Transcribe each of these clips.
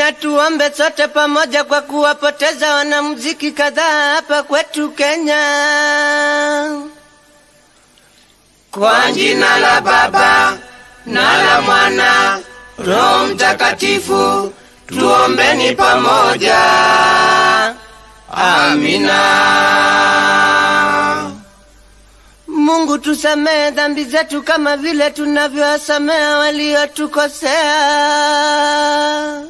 Na tuombe sote pamoja kwa kuwapoteza wanamuziki kadhaa hapa kwetu Kenya. Kwa jina la Baba na la Mwana Roho Mtakatifu, tuombeni pamoja. Amina. Mungu tusamehe dhambi zetu kama vile tunavyowasamehe waliotukosea.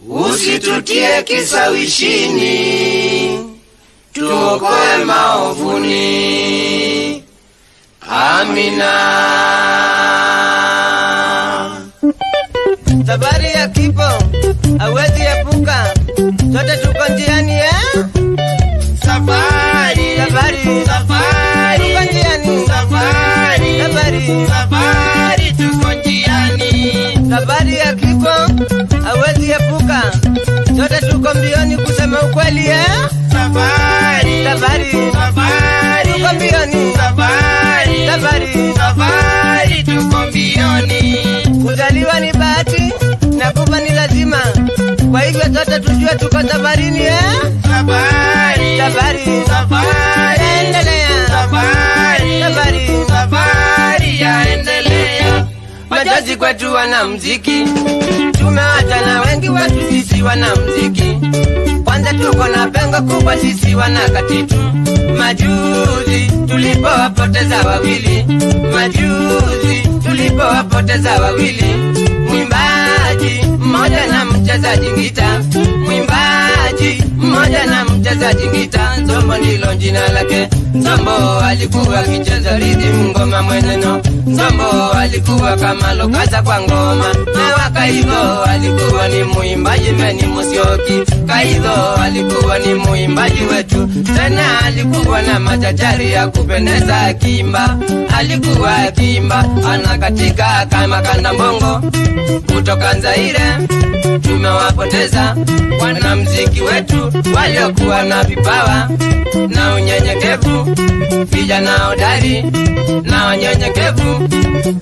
Usitutie kisawishini, tuokoe maovuni. Amina. Safari ya kifo hawezi epuka, sote tuko njiani eh? Safari, Safari, safari, tuko njiani. Safari, Safari, safari, tuko njiani. Safari ya kifo hawezi epuka, sote tuko mbioni kusema ukweli eh? Safari, Safari, safari, tuko mbioni. Safari, Safari, safari, tuko mbioni. Kuzaliwa ni bahati na kufa ni lazima, kwa hivyo sote tujue tuko safarini eh? Safari, Safari, safari, endelea. Safari, Safari, safari yaendelea. Machozi kwetu wanamuziki, tumewacha na wengi wetu sisi wanamuziki. Kwanza tuko na pengo kubwa sisi wanakatitu. Majuzi tulipowapoteza wawili, majuzi tulipowapoteza wawili, mwimbaji mmoja na mchezaji ngita, mwimbaji mmoja na mchezaji ngita. Nzombo ndilo jina lake. Nzombo alikuwa akicheza rhythm ngoma mweneno. Nzombo alikuwa kama Lokaza kwa ngoma, na Wakaidho alikuwa ni muimbaji meni Musyoki. Kaidho alikuwa ni muimbaji wetu, tena alikuwa na machachari ya kupendeza akiimba. Alikuwa akiimba anakatika kama kandambongo kutoka Zaire. Tumewapoteza wanamuziki wetu waliokuwa na vipawa na unyenyekevu, vijana hodari na wanyenyekevu.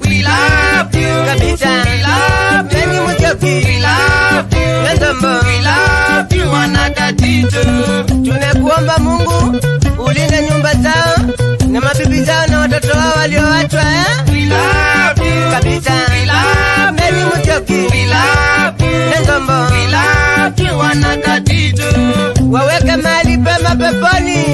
We love you kabisa. We love you. Benny Musyoki. We love you. Nzombo. We love you, wanakatitu. Tunakuomba Mungu ulinde nyumba zao na mabibi zao na watoto wao walioachwa eh? We love you kabisa. We love Benny you. Musyoki. We love you. Nzombo. We love you, wanakatitu. Waweke mahali pema peponi.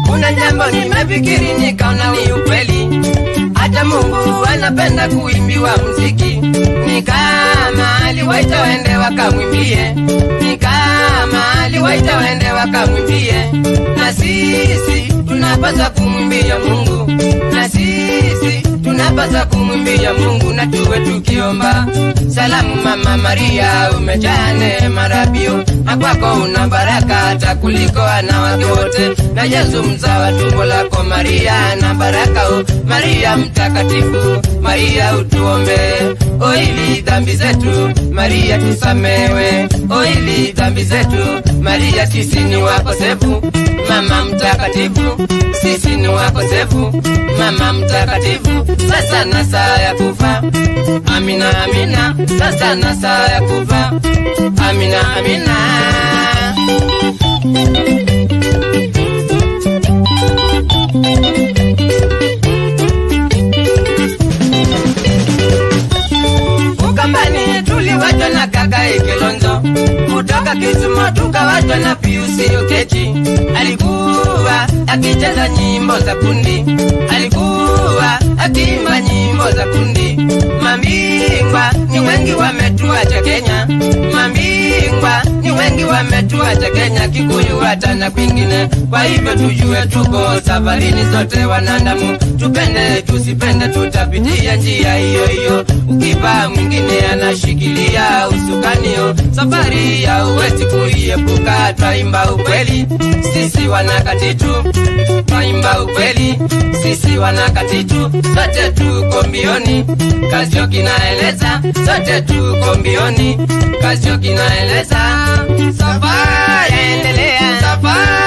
Kuna jambo nimefikiri nikaona ni ukweli, hata Mungu anapenda kuimbiwa muziki. Ni kama aliwaita waende wakamwimbie, ni kama aliwaita waende wakamwimbie. Na sisi tunapaswa kumwimbia Mungu, na sisi tunapaswa kumwimbia Mungu, na tuwe tukiomba. Salamu Mama Maria, umejaa neema rabio, na kwako una baraka hata kuliko wanawake wote, na Yesu mzao tumbo lako Maria na baraka o. Maria mtakatifu, Maria utuombe, o ili dhambi zetu Maria tusamewe, o ili dhambi zetu Maria, sisi ni wakosefu. Mama mtakatifu, sisi ni wakosefu. Mama mtakatifu, sasa na saa ya kufa. Amina, amina, sasa na saa ya kufa. Amina, amina. Ukambani tuliwachwa na kaka Ikilonzo, kutoka Kisumu tukawachwa na Piusi Okechi. Alikuwa akicheza nyimbo za kundi, alikuwa akiimba nyimbo za kundi. Mambingwa ni wengi wametuacha Kenya, mambingwa ni wengi wametuacha Kenya, Kikuyu hata na kwingine. Kwa hivyo tujue tuko safarini sote wanadamu, tupende tusipende, tutapitia njia hiyo hiyo. Ukipa mwingine anashikilia usukanio, safari ya uwezi kuiepuka. Twaimba ukweli sisi wanakatitu, twaimba ukweli sisi wanakatitu, sote tuko mbioni, Kazioki naeleza, sote tuko mbioni, Kazioki naeleza. Safari Endelea. Safari.